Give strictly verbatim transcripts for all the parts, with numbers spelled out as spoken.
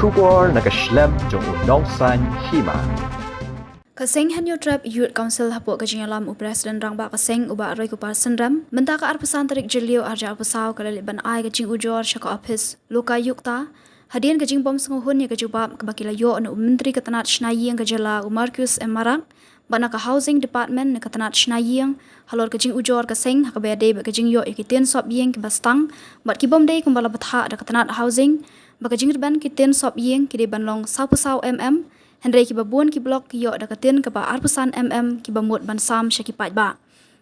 Khubor na ka shlem jong u Nongsaiñ Hima. Ka Seng Hynñiewtrep Youth Council hapoh ka jingïalam u President Rangbah ka Seng u Bah Roykupar Synrem, mynta ka arphew san tarik Jylliew arhajar arphew saw ka la leit ban ai ka jingujor sha ka ophis Lokayukta, hadien ka jingbym sngewhun ïa ka jubab kaba ki la ïoh na u Myntri ka tnat shna ïing ka jylla u Marcuise M Marak, bad na ka Housing Department na ka tnat shna ïing, halor ka jingujor ka seng ha kaba ïadei bad ka jingïoh ïa ki tien sop ïing kiba stang bad kibym dei kumba la bthah da ka tnat Housing, ba ka jingrben ki tien sop ïing ki dei ban long sawphew saw mm, hynrei kiba bun ki block ki ïoh da ka tien kaba arphew san mm kiba mut ban sam sha ki paidbah.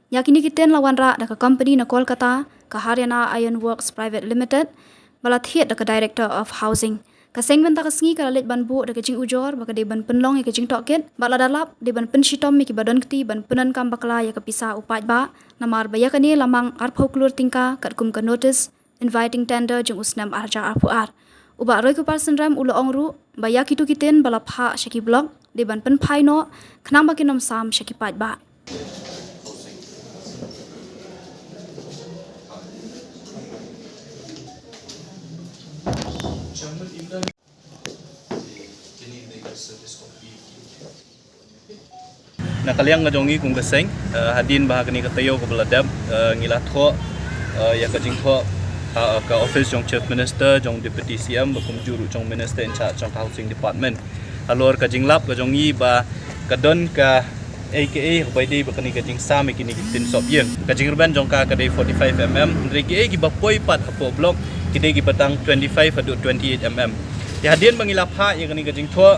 Ïa kine ki tien la wanrah da ka company na Kolkata, ka Haryana Iron Works Private Limited, ba la thied da ka Director of Housing. Ka seng mynta ka sngi ka la leit ban buh da ka jingujor ba ka dei ban pynlong ïa ka jingtohkit, bad lada lap dei ban pynshitom ïa kiba don kti ban pyndonkam bakla ïa ka pisa u paidbah, namar ba ïa kane la mang arphew klur tyngka katkum ka notice inviting tender jong u snem arhajar arphew ar. U Bah Roykupar Synrem u la ong ruh ba ïa kito ki tien ba la phah sha ki block dei ban pynphai noh khnang ba kin ym sam sha ki paidbah. Na ka liang ka jong ngi kum ka seng, eh, hadien ba ha kane ka taïew kaba la dep, eh, ngi la thoh, eh, ïa ka jingthoh, eh, ka office jong Chief Minister, jong Deputy C M, bad kumjuh ruh jong Minister in charge jong ka Housing Department. Halor ka jinglap ka jong ngi ba ka don kaei kaei ba dei ba kane ka jingsam ïa kine ki tien sop ïing. Ka jingrben jong ka ka dei forty-five mm, hynrei kiei kiba poi pat hapoh block ki dei kiba tang twenty-five haduh twenty-eight mm. Te hadien ba ngi la phah ïa kane ka jingthoh,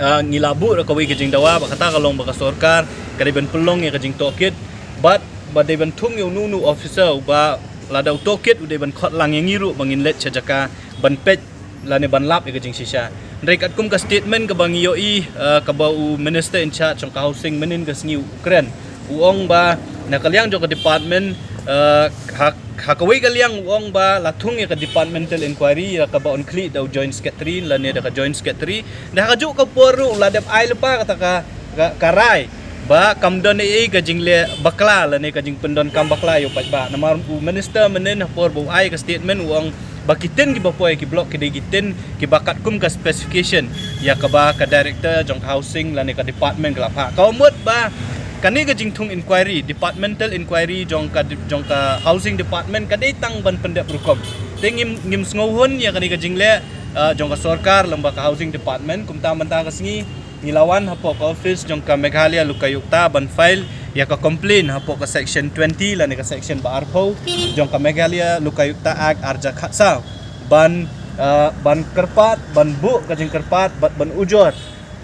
ah, ngi la buh da kawei ka jingdawa ba kata ka long ba ka sorkar ka dei ban pynlong ïa ka jingtohkit, bad ba dei ban thung ïa uno uno officer uba lada u tohkit u dei ban khot lang ïa ngi ruh ba ngin leit sha jaka ban peit lane ban lap ïa ka jingshisha. Hynrei katkum ka statement kaba ngi ïohi, ah, kaba u Minister in charge jong ka Housing mynhynnin ka sngi u kren, u ong ba na ka liang jong ka department, ah, ha, ha kawei ka liang u ong ba la thung ïa ka departmental inquiry ïa kaba yn khlieh da u Joint Secretary lane da ka Joint Secretary. Da ha kajuh ka por ruh la dep ai lypa kata ka, ka, ka rai ba kam don ei ei ka jingleh bakla lane ka jingpyndonkam bakla ïa u paidbah. Namar u Minister mynhynnin ha por ba u ai ka statement u ong ba ki tien kiba poi ki block ki dei ki tien kiba katkum ka specification ïa kaba ka Director jong ka Housing lane ka department ka la phah. Ka mut ba kane ka jingthung inquiry, departmental inquiry jong ka, jong ka Housing Department ka dei tang ban pyndep rukom. Te ngim, ngim sngewhun ïa kane ka jingleh, ah, jong ka sorkar lyngba ka Housing Department. Kumta mynta ka sngi ngi la wan hapoh ka office jong ka Meghalaya Lokayukta ban file ïa ka complaint hapoh ka section twenty lane ka section ba arphew jong ka Meghalaya Lokayukta Act arhajar khatsaw ban, ah, ban kyrpad, ban buh ka jingkyrpad bad ban ujor,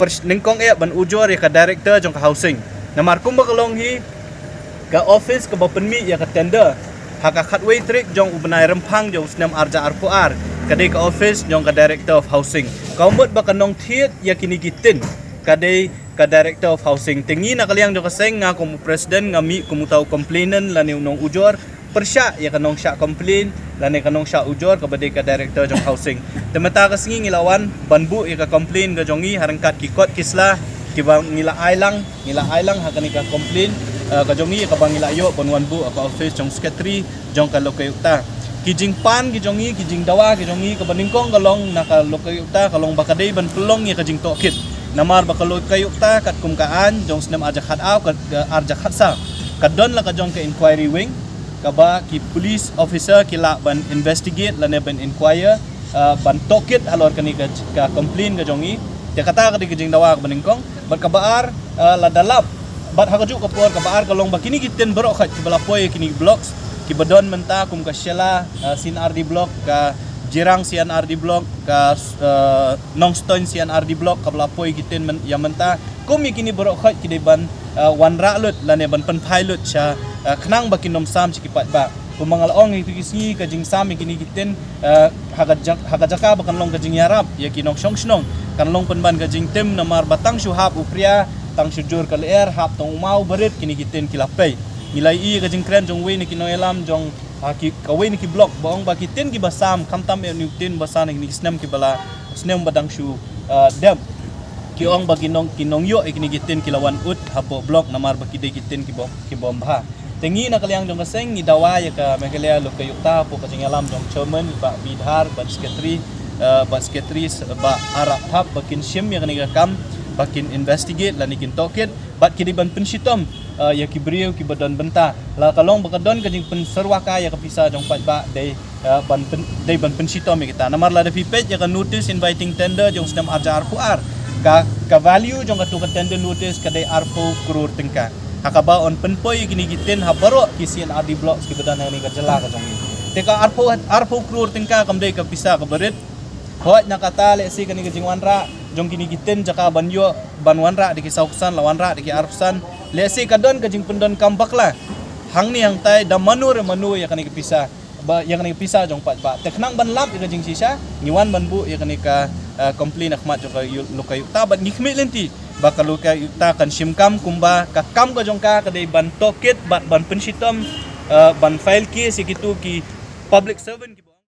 pyrsh-, nyngkong eh ban ujor ïa ka Director jong ka Housing. Namar kumba ka long hi, ka office kaba pynmih ïa ka tender ha ka khatwei tarik jong u bnai Rymphang jong u snem arhajar arphew ar ka dei ka office jong ka Director of Housing. Ka mut ba ka nongthied ïa kine ki tien ka dei ka Director of Housing. Te ngi na ka liang jong ka seng, nga kum u President, nga mih kum uta u complainant lane u nongujor, pyrshah ïa ka nongshah complain lane ka nongshah ujor kaba dei ka Director jong Housing. Te mynta ka sngi ngi la wan ban buh ïa ka complain ka jong ngi ha ryngkat ki kot ki sla kiba ngi la ai lang, ngi la ai lang ha kane ka complain, eh, ka jong ngi kaba ngi la ïoh ban wan buh ha ka office jong Secretary jong ka Lokayukta. Ki jingpan ki jong ngi, ki jingdawa ki jong ngi kaba nyngkong ka long na ka Lokayukta ka long ba ka dei ban pynlong ïa ka jingtohkit. Namar ba ka Lokayukta katkum ka aiñ jong u snem arhajar khatar, ka, ka arhajar khatsaw, ka don la ka jong ka inquiry wing kaba ki police officer ki lah ban investigate lane ban inquire, ah, ban tohkit halor kane ka, ka complain ka jong ngi. Te kata ka dei ka jingdawa kaba nyngkong. Bad kaba ar, ah, lada lap, bad ha kajuh ka por, kaba ar ka long ba kine ki tien baroh khoit kiba la poi ïa kine ki blocks kiba don mynta kum ka Shella, ah, C and R D block, ka Jirang C and R D block, ka, ah, Nongstoiñ C and R D block kaba la poi ki tien myn-, ïa mynta. Kum ïa kine baroh khoit ki dei ban, ah, wanrah lut lane ban pynphai lut sha, ah, khnang ba kin ym sam sha ki paidbah. Kumba nga la ong, ïa kito ki sngi ka jingsam ïa kine ki tien, ah, ha ka jak-, ha ka jaka ba kan long ka jingïarap ïa ki nongshong shnong, kan long pynban ka jingtim namar ba tang shu hap u phria, tang shu jur ka lyer, hap tang u maw barit kine ki tien ki la pei. Ngi la ïohi ka jingkren jong uwei na ki nongïalam jong, ah, ki, kawei na ki block ba ong ba ki tien kiba sam, khamtam eh une u tien ba sam ha kine ki snem kiba la, snem ba dang shu, ah, dep, ki ong ba ki nong, ki nongïoh ïa kine ki tien ki la wan ud hapoh block namar ba ki dei ki tien kibym, kibym bha. Te ngi na ka liang jong ka seng ngi dawa ïa ka Meghalaya Lokayukta hapoh ka jingïalam jong Chairman Bah B Dhar bad Secretary, uh, bad secretary, bad arap hap ba kin shim ïa kane ka kam, ba kin investigate lane kin tohkit bad ki dei ban pynshitom uh, ïa ki briew kiba don bynta. La ka long ba ka don ka jingpynsyrwa ka ïa ka pisa jong paidbah dei uh, ban pyn, dei ban pynshitom ïa kita. Namar lada phi peit ïa ka notice inviting tender jong snem arja arphew ar, ka, ka value jong katu ka tender notice ka dei arphew klur tyngka. Ha kaba yn pynpoi ïa kine ki tin ha baroh ki C&RD blocks kiba don ha kane ka jylla ka jong ngi. Te ka arphew, arphew klur tyngka kam dei ka pisa kaba rit. Hooid, na kata lehse kane ka jingwanrah jong kine ki tin jaka ban ïoh ban wanrah da ki saw ksan, la wanrah da ki arphew san, lehse ka don ka jingpyndonkam bakla hangne hangtai da mano re mano ïa kane ka pisa, ba ïa kane ka pisa jong paidbah. Te khnang ban lap ïa ka jingshisha, ngi wan ban buh ïa kane ka uh, complain ha khmat jong ka yu, lokayukta bad ngi khmih lynti ba ka lokayukta kan shim kam kumba ka kam ka jong ka ka dei ban tohkit bad ban pynshitom uh, ban file case ïa kitu ki public servant ki